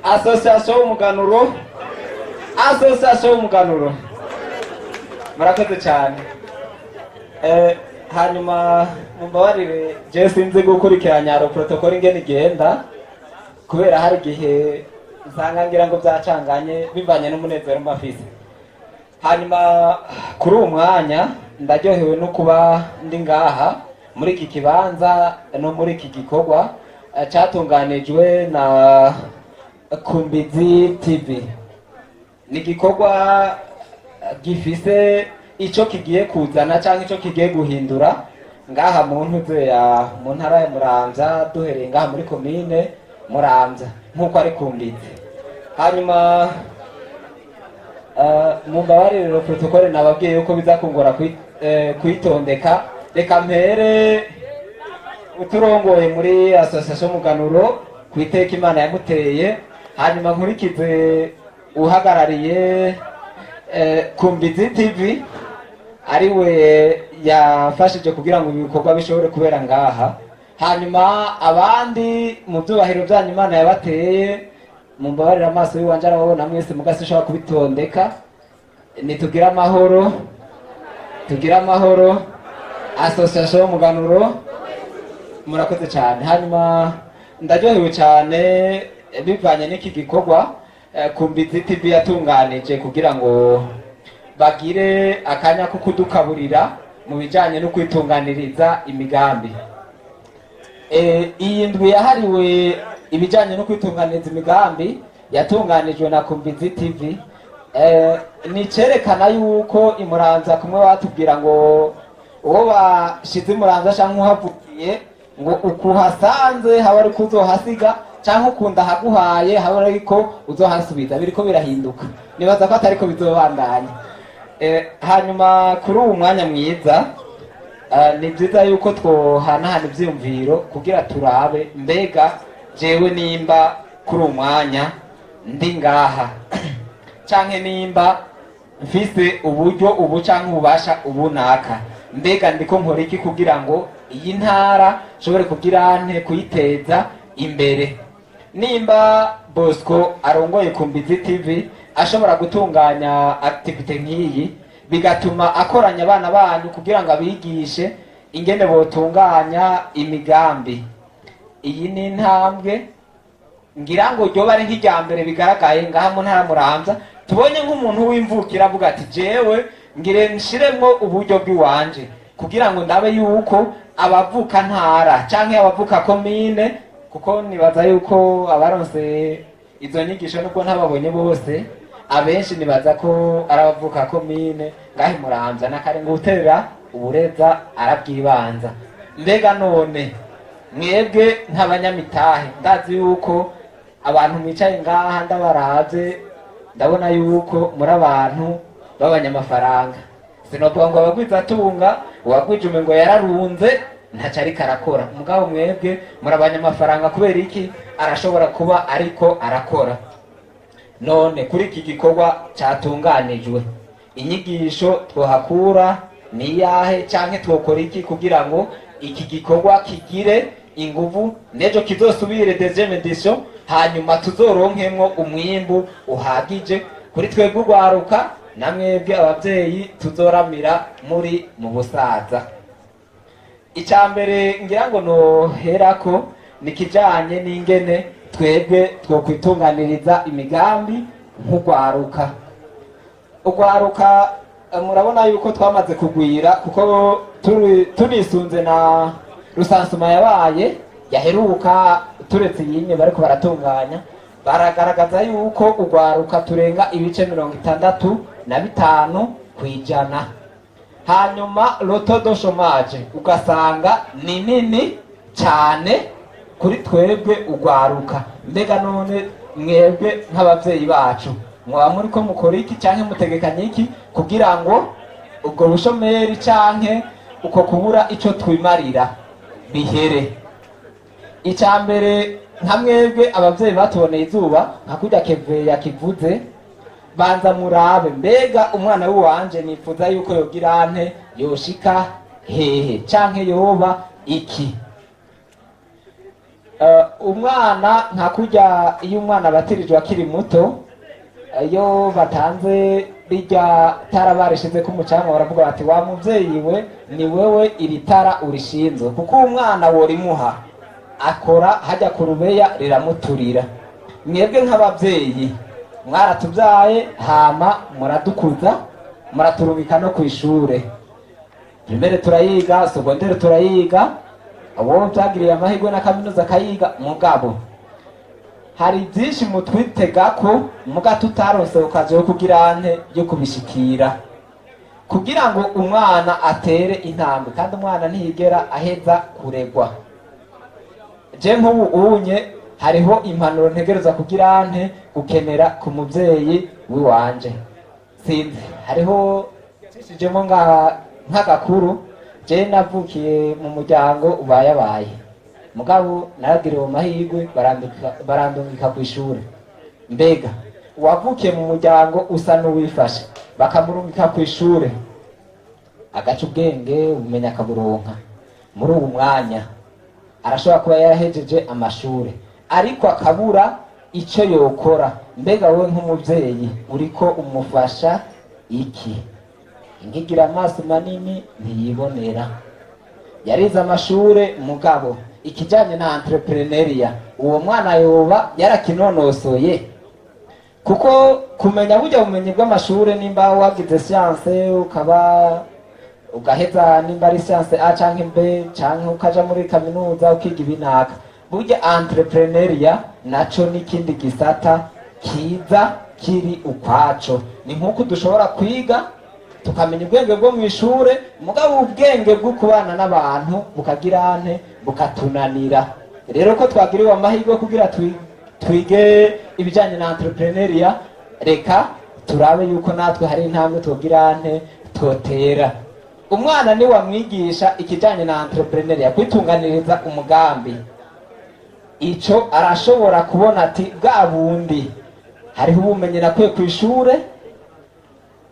Association Umuganuro, Association Umuganuro, murakoze cyane. Hanyuma mumbabarire, je sinzi gukurikiranya ro protocole ingene igenda, kubera hari igihe nsanga ngira ngo byacanganye bivanye n'umunezero mba mfise. Hanyuma kuri uwo mwanya ndaryohewe no kuba ndi ngaha muri iki kibanza no muri iki gikorwa cyatunganijwe na Kumbizi TV. Ni igikorwa gifise ico kigiye kuzana cyangwa ico kigiye guhindura ngaha mu ntuze ya mu ntara ya Muramvya, duhereye ngaha muri komine Muramvya nk'uko ari Kumbizi. Hanyuma mumbabarire, rero protocole nababwiye yuko biza kungora kuyitondeka. Reka mpere uturongoye muri Association Muganuro ku iteka Imana yamuteye, hanyuma nkurikize uhagarariye Kumbizi TV, ariwe yafashije kugira ngo ibikorwa bishobore kubera ngaha. Hanyuma abandi mu byubahiro byanyu Imana yabateye, mumbabarire, amaso y'iwanje arababona mwese, mugasi ushobora kubitondeka. Nitugire amahoro, tugire amahoro. Association Umuganuro, murakoze cyane. Hanyuma ndaryohewe cyane bivanye n'iki gikorwa Kumbizi TV yatunganije kugira ngo bagire akanya ko kudukaburira mu bijanye no kwitunganiriza imigambi. Iyi ndwi yahariwe ibijanye no kwitunganiriza imigambi yatunganijwe na Kumbizi TV ni cerekana yuko imuranza kumwe batubwira ngo uwo bashize imuranza canke uhavukiye ngo ukuhasanze haba ariko uzohasiga, canke ukunda ahaguhaye haba ariko uzohasubiza, biriko birahinduka. Nibaza ko atariko bizobandanya. Hanyuma kuri uwu mwanya mwiza, ni byiza yuko twohanahana ivyiyumviro kugira turabe mbega jewe nimba kuri uwu mwanya ndi ngaha, canke nimba mfise uburyo ubu canke ububasha ubu naka, mbega ndiko nkora iki kugira ngo iyi ntara nshobore kugira nte kuyiteza imbere? Nimba Bosco arongoye Kumbizi TV ashobora gutunganya activité nk'iyi, bigatuma akoranya abana banyu kugira ngo abigishe ingene botunganya imigambi, iyi ni intambwe ngira ngo ryoba ari nk'irya mbere bigaragaye ngaha mu ntara Muramvya, tubonye nk'umuntu w'imvukira avuga ati: "Jewe ngire nshiremwo uburyo bw'iwanje kugira ngo ndabe yuko abavuka ntara canke abavuka komine", kuko nibaza yuko abaronse izo nyigisho, nubwo ntababonye bose, abenshi nibaza ko ari abavuka komine ngahe Muramvya, nakare ngo uterera ubureza arabwibanza. Mbega none mwebwe nk'abanyamitahe, ndazi yuko abantu mwicaye ngaha ndabaravye, ndabona yuko muri abantu b'abanyamafaranga. Sinovuga ngo abagwizatunga, uwagwije umengo yararunze, ntaco ariko arakora. Mugabo mwebwe muri abanyamafaranga, kubera iki? Arashobora kuba ariko arakora. None kuri iki gikorwa catunganijwe, inyigisho twohakura ni iyahe, canke twokora iki kugira ngo iki gikorwa kigire inguvu, nejo kizosubire deuxième édition, hanyuma tuzoronkemwo umwimbu uhagije kuri twebwe urwaruka na mwebwe abavyeyi tuzoramira muri mu busaza? Icya mbere ngira ngo noherako ni kijanye n'ingene twebwe twokwitunganiriza imigambi nk'urwaruka. Urwaruka, murabona yuko twamaze kugwira, kuko tunisunze na recensement yabaye yaheruka, turetse yimwe bariko baratunganya, baragaragaza yuko urwaruka turenga ibice 65%. Hanyuma le taux de chômage ugasanga ni nini cyane kuri twebwe urwaruka. Mbega none mwebwe nk'abavyeyi bacu mwaba muriko mukora iki, canke mutegekanye iki kugira ngo ubwo bushomeri canke uko kubura ico twimarira bihere? Icya mbere, nka mwebwe abavyeyi batuboneye izuba, nka kurya Keve yakivuze, banza murabe mbega umwana w'iwanje nifuza yuko yogira nte, yoshika hehe, canke yoba iki? Umwana nka kurya iyo umwana abatirijwe akiri muto, iyo batanze rirya tara barishize ku mucanga, baravuga bati: "Wa muvyeyi we, ni wewe iri tara urishinzwe," kuko umwana worimuha akora hajya ku rubeya riramuturira. Mwebwe nk'abavyeyi mwaratubyaye, hama muradukuza, muraturungika no kw'ishure. Primaire turayiga, secondaire turayiga, uwo byagiriye amahirwe na kaminuza akayiga. Mugabo hari byinshi mutwitega ko muga tutaronse ukaje yo kugira nte, yo kubishikira, kugira ngo umwana atere intambwe. Kandi umwana ntiyigera aheza kuregwa. Je nk'ubu unye hariho impanuro ntegereza kugira nte, gukenera ku muvyeyi wiwanje. Sinzi, hariho cishijemo nk'agakuru. Je navukiye mu muryango ubayabaye, mugabo naragiriwe amahirwe barandungika ku ishure. Mbega uwavukiye mu muryango usa n'uwifashe bakamurungika ku ishure, agaca ubwenge, ubumenyi akaburonka, muri uwu mwanya arashobora kuba yarahejeje amashure ariko akabura icyo yokora. Mbega wowe nk'umuvyeyi uriko umufasha iki? Inkigira amaso manini ntiyibonera. Yarize amashure, mugabo ikijanye na entrepreneuriat uwo mwana yoba yarakinonosoye? Kuko kumenya burya bumenyi bw'amashure, nimba wagize science ukaba ugaheza, nimba ari science A canke B, canke ukaja muri kaminuza ukiga ibinaka, burya entrepreneuriat naco n'ikindi gisata kiza kiri ukwaco. Ni nk'uko dushobora kwiga tukamenya ubwenge bwo mu ishure, mugabo ubwenge bwo kubana n'abantu bukagira nte, bukatunanira. Rero ko twagiriwe amahirwe kugira twige ibijanye na entrepreneuriat, reka turabe yuko natwe hari intambwe twogira nte, twotera. Umwana ni wamwigisha ikijanye na entrepreneuriat, kwitunganiriza umugambi, ico arashobora kubona ati: "Bwa bundi hariho ubumenyi nakuye ku ishure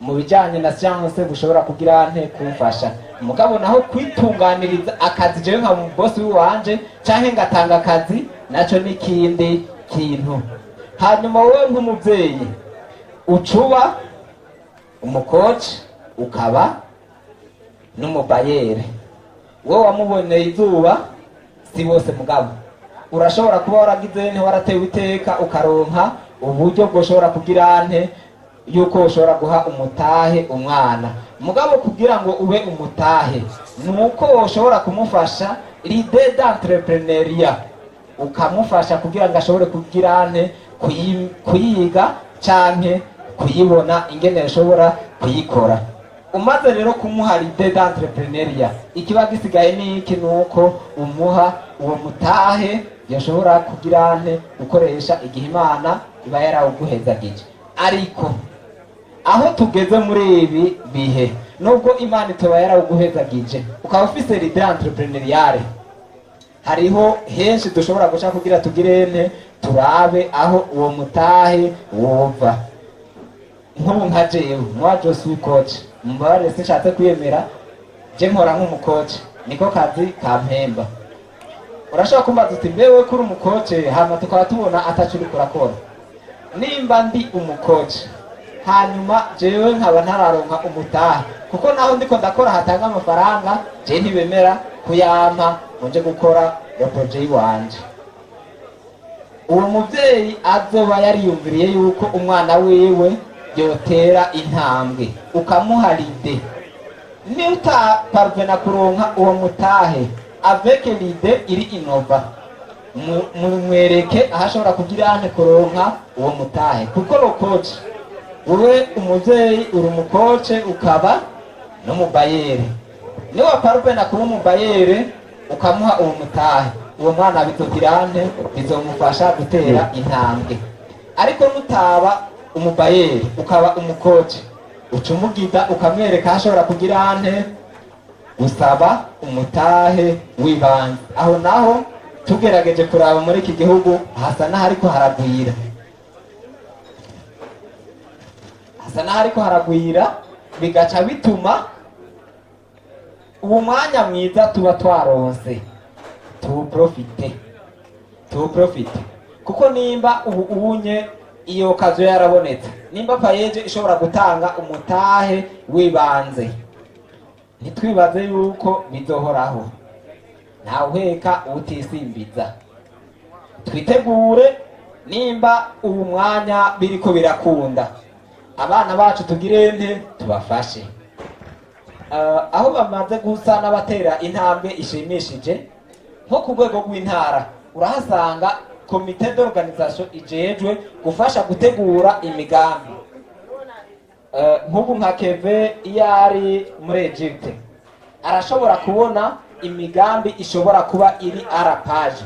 mu bijanye na science bushobora kugira nte, kumfasha." Mugabo naho kwitunganiriza akazi, jewe nka boss w'iwanje canke ngatanga akazi, naco n'ikindi kintu. Hanyuma wowe nk'umuvyeyi ucuba umu coach, ukaba n'umu bailleur. Wowe wamuboneye izuba, si bose, mugabo urashobora kuba waragize nte, waratewe iteka, ukaronka uburyo bwoshobora kugira nte, yuko ushobora guha umutahe umwana. Mugabo kugira ngo ube umutahe ni uko woshobora kumufasha l'idée d'entrepreneuriat, ukamufasha kugira ngo ashobore kugira nte, kuyiga canke kuyibona ingene ashobora kuyikora. Umaze rero kumuha l'idée d'entrepreneuriat, ikiba gisigaye ni iki? Ni uko umuha uwo mutahe yashobora kugira nte, gukoresha igihe Imana iba yarawuguhezagije. Ariko aho tugeze muri ibi bihe, nubwo Imana itoba yarawuguhezagije ukaba ufise l'idée entrepreneuriale, hariho henshi dushobora guca kugira tugire nte, turabe aho uwo mutahe wova. Nk'ubu nka jewe, moi je suis coach, mumbabarire sinshatse kwiyemera, je nkora nk'umu coach, niko kazi kampemba. Urashobora kumbaza uti: "Mbewe kuri umu coach, hama tukaba tubona ataco uriko urakora?" Nimba ndi umu coach, hanyuma jewe nkaba ntararonka umutahe, kuko naho ndiko ndakora hatanga amafaranga, je ntibemera kuyampa ngo nje gukora iyo projet yiwanje. Uwo muvyeyi azoba yariyumviriye yuko umwana wiwe yotera intambwe, ukamuha l'idée, niutaparvena kuronka uwo mutahe, avec l'idée iri innovante, mumwereke aho ashobora kugira ane, kuronka uwo mutahe. Kuko le coach, wowe umuvyeyi uri umu coach ukaba n'umu bailleur, niwa parvena kuba umu bailleur ukamuha uwo mutahe, uwo mwana bizogira nte, bizomufasha gutera intambwe. Ariko nutaba umu bailleur ukaba umu coach, uca umugida ukamwereka aho ashobora kugira nte, gusaba umutahe w'ibanze. Aho naho tugerageje kuraba muri iki gihugu hasa n'ahariko haragwira, hasa n'ahariko haragwira, bigaca bituma uwo mwanya mwiza tuba twaronse tuwuprofite. Tuwuprofite, kuko nimba ubu ubunye iyo kazo yarabonetse, nimba PAEEJ ishobora gutanga umutahe w'ibanze, ntitwibaze yuko bizohoraho. Ntawuheka utisimbiza. Twitegure, nimba ubu mwanya biriko birakunda, abana bacu tugire nte? Tubafashe. Aho bamaze gusa n'abatera intambwe ishimishije, nko ku rwego rw'intara urahasanga comité d'organisation ijejwe gufasha gutegura imigambi. Nk'ubu nka Keve, iyo ari muri Egypte, arashobora kubona imigambi ishobora kuba iri à la page,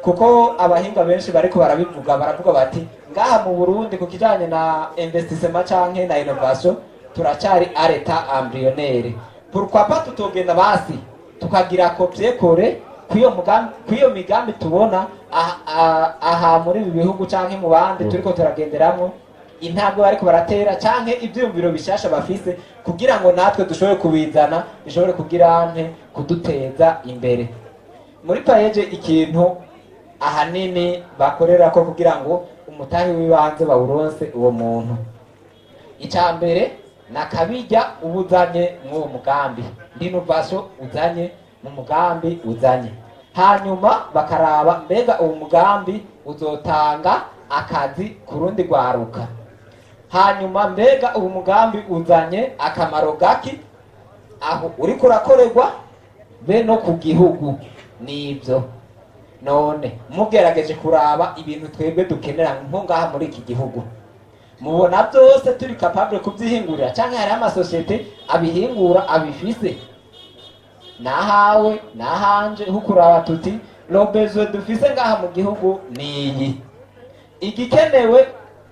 kuko abahinga benshi bariko barabivuga, baravuga bati ngaha mu Burundi ku kijanye na investissement canke na innovation turacyari à l'état embryonnaire. Pourquoi pas tutogenda basi tukagira copier-coller kw'iyo mugambi, kw'iyo migambi tubona aha muri ibi bihugu canke mu bandi turiko turagenderamwo, intambwe bariko baratera canke ivyiyumviro bishasha bafise, kugira ngo natwe dushobore kubizana, bishobore kugira nte? Kuduteza imbere. Muri PAEEJ, ikintu ahanini bakorera ko kugira ngo umutahe w'ibanze bawuronse uwo muntu, icya mbere ni akabijya uba uzanye mw'uwo mugambi, l'innovation uzanye mu mugambi uzanye. Hanyuma bakaraba mbega uwo mugambi uzotanga akazi ku rundi rwaruka, hanyuma mbega uwo mugambi uzanye akamaro gaki aho uriko urakorerwa be no ku gihugu. Nibyo. None mugerageje kuraba ibintu twebwe dukenera nko ngaha muri iki gihugu, mubona byose turi capable kubyihingurira, canke hariho amasosiyete abihingura abifise? Nahawe nahanje ho kuraba tuti le besoin dufise ngaha mu gihugu niyi, igikenewe.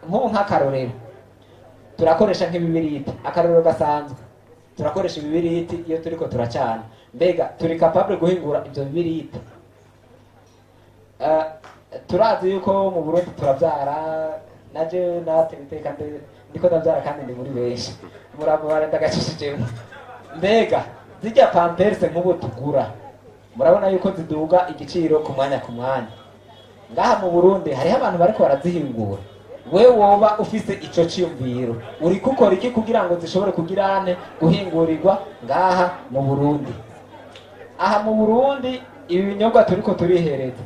Nk'ubu nk'akarorero, turakoresha nk'ibibiriti, akarorero gasanzwe, turakoresha ibibiriti iyo turiko turacana. Mbega turi capable guhingura ibyo bibiriti? Turazi yuko mu Burundi turavyara, naje natewe iteka ndiko ndavyara kandi ndi muri benshi, murabara ndagacishijemo. Mbega zirya Pampers nk'ubu tugura, murabona yuko ziduga igiciro ku mwanya ku mwanya. Ngaha mu Burundi hariho abantu bariko barazihingura. We woba ufise ico ciyumviro, uriko ukora iki kugira ngo zishobore kugirane guhingurirwa ngaha mu Burundi? Aha mu Burundi ibi binyobwa turiko turihereza,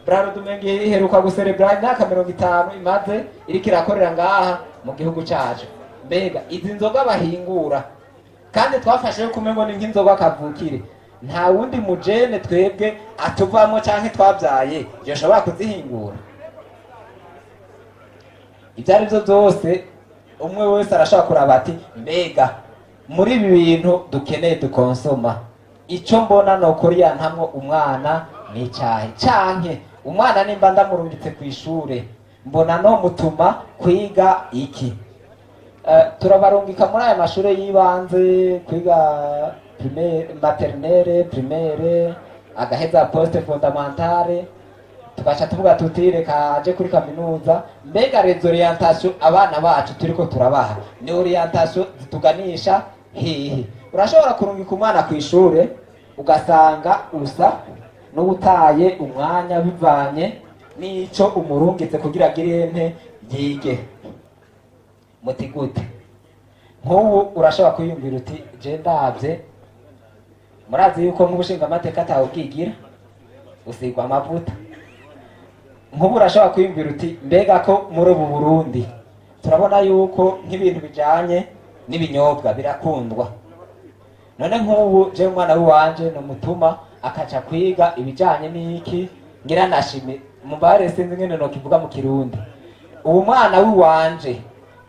Brarudi umenga iheruka guserebura imyaka 50 imaze iriko irakorera ngaha mu gihugu cacu. Mbega izi nzoga bahingura, kandi twafashe kumengo ni nk'inzoga kavukire, nta wundi mujene twebwe atuvamwo canke twabyaye yoshobora kuzihingura? Ibyo ari byo byose, umwe wese arashobora kuraba ati mbega muri ibi bintu dukeneye dukonsoma, ico mbona nokora yantamwo umwana ni icahe? Canke umwana nimba ndamurungitse kw'ishure, mbona no mutuma kwiga iki? Turabarungika muri aya mashure y'ibanze kwiga primaire, maternelle, primaire, agaheza poste fondamentale, tugaca tuvuga tuti reka aje kuri kaminuza. Mbega les orientation abana bacu turiko turabaha ni orientation zituganisha hehe? Urashobora kurungika umwana ku ishure, ugasanga usa n'ubutaye umwanya bivanye n'ico umurungitse kugira agire nte? Yige. Muti gute? Nk'ubu urashobora kwiyumvira uti je ndavye, murazi yuko nk'ubushingamateka atawubwigira usigwa amavuta. Nk'ubu urashobora kwiyumvira uti mbega ko muri ubu Burundi turabona yuko nk'ibintu bijanye n'ibinyobwa birakundwa, none nk'ubu je umwana w'iwanje nomutuma akaja kwiga ibijanye n'iki? Ngira nashime mubare, sinzi ngene nokivuga mu Kirundi. Ubu mwana w'iwanje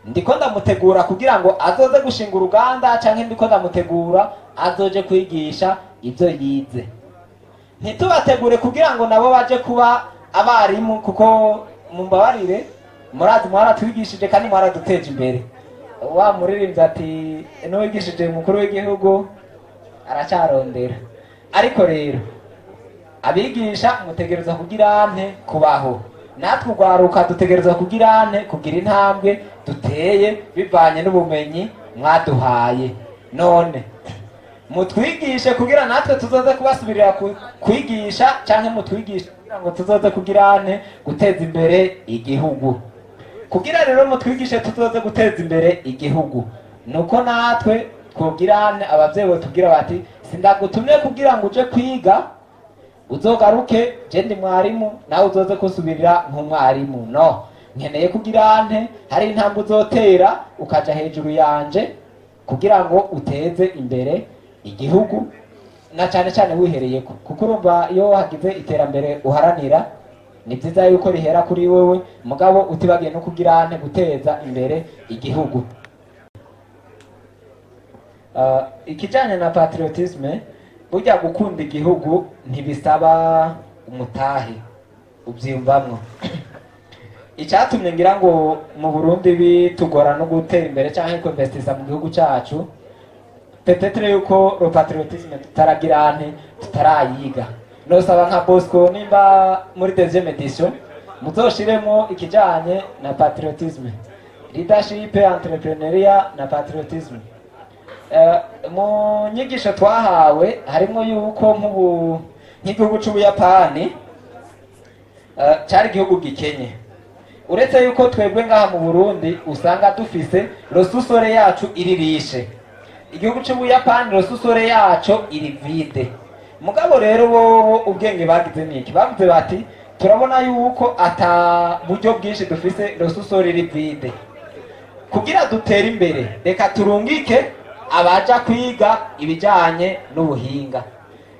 ndiko ndamutegura kugira ngo azoze gushinga uruganda, canke ndiko ndamutegura azoje kwigisha ibyo yize? Ntitubategure kugira ngo nabo baje kuba abarimu, kuko mumbabarire, murazi mwaratwigishije kandi mwaraduteje imbere. Wa muririmbyi ati n'uwigishije umukuru w'igihugu aracarondera. Ariko rero abigisha mutegereza kugira nte? Kubaho. Natwe urwaruka dutegereza kugira nte? Kugira intambwe duteye bivanye n'ubumenyi mwaduhaye. None mutwigishe kugira natwe tuzoze kubasubirira kwigisha, canke mutwigishe kugira Kugira ngo tuzoze kugirane guteza imbere igihugu. Kugira rero mutwigishe tuzoze guteza imbere igihugu, nuko natwe twogirane abavyeyi botubwira bati: "Sindagutumye kugira ngo uje kwiga uzogaruke je ndi mwarimu, nawe uzoze kusubirira nk'umwarimu. No nkeneye kugira nte, hari intambwe uzotera ukaja hejuru yanje kugira ngo uteze imbere igihugu, na cyane cyane wihereyeko." Kuko urumva, iyo hagize iterambere uharanira, ni byiza yuko rihera kuri wewe, mugabo utibagiye no kugira nte, guteza imbere igihugu. Ikijanye na patriotisme, burya gukunda igihugu ntibisaba umutahe, ubyiyumvamwo. Icyatumye ngira ngo mu Burundi bitugora no gutera imbere cyangwa kwinvestisa mu gihugu cyacu, peut-être yuko le patriotisme tutaragira nte, tutarayiga. Nosaba nka Bosco, nimba muri deuxième édition muzoshiremo ikijanye na patriotisme, leadership, entrepreneuriat na patriotisme. Mu nyigisho twahawe harimo yuko nk'ubu nk'igihugu c'Ubuyapani cari igihugu gikenye. Uretse yuko twebwe ngaha mu Burundi usanga dufise le sous-sol yacu iri riche, igihugu c'Ubuyapani le sous-sol yaco iri vide. Mugabo rero bobo ubwenge bagize niki? Bavuze bati: "Turabona yuko ata buryo bwinshi dufise, le sous-sol iri vide. Kugira dutere imbere, reka turungike abaja kwiga ibijanye n'ubuhinga."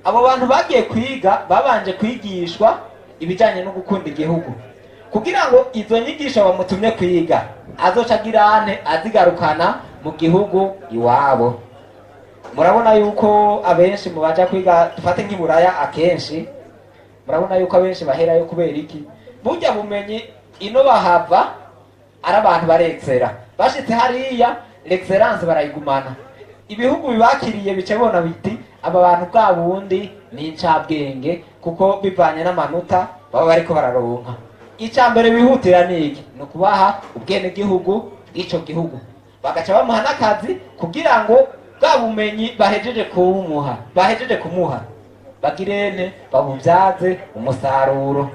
Abo bantu bagiye kwiga babanje kwigishwa ibijanye no gukunda igihugu, kugira ngo izo nyigisho bamutumye kwiga azoca agirane azigarukana mu gihugu iwabo. Murabona yuko abenshi mu baja kwiga, dufate nk'iburaya, akenshi murabona yuko abenshi baherayo. Kubera iki? Burya bumenyi ino bahava ari abantu barexera, bashitse hariya l'excellence barayigumana. Ibihugu bibakiriye bice bona biti: "Aba bantu bwa bundi ni incabwenge." Kuko bivanye n'amanota baba bariko bararonka, icya mbere bihutira ni iki? Ni ukubaha ubwenegihugu bw'ico gihugu, bagaca bamuha n'akazi, kugira ngo bwa bumenyi bahejeje kumuha bagirene babubyaze umusaruro.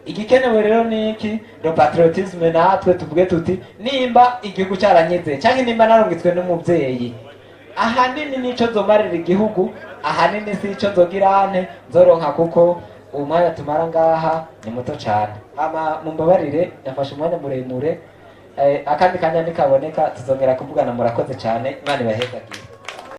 Igikenewe rero ni iki? Le patriotisme. Natwe tuvuge tuti: "Nimba igihugu cyaranyizeye, cyangwa nimba narungitswe n'umubyeyi, ahanini nico nzomarira igihugu, ahanini si ico nzogirane nzoronka." Kuko uwo mwanya tumara ngaha ni muto cyane. Hama mumbabarire, nafashe umwanya muremure. Akandi kanya nikaboneka tuzongera kuvugana. Murakoze cyane, Imana ibahezagire.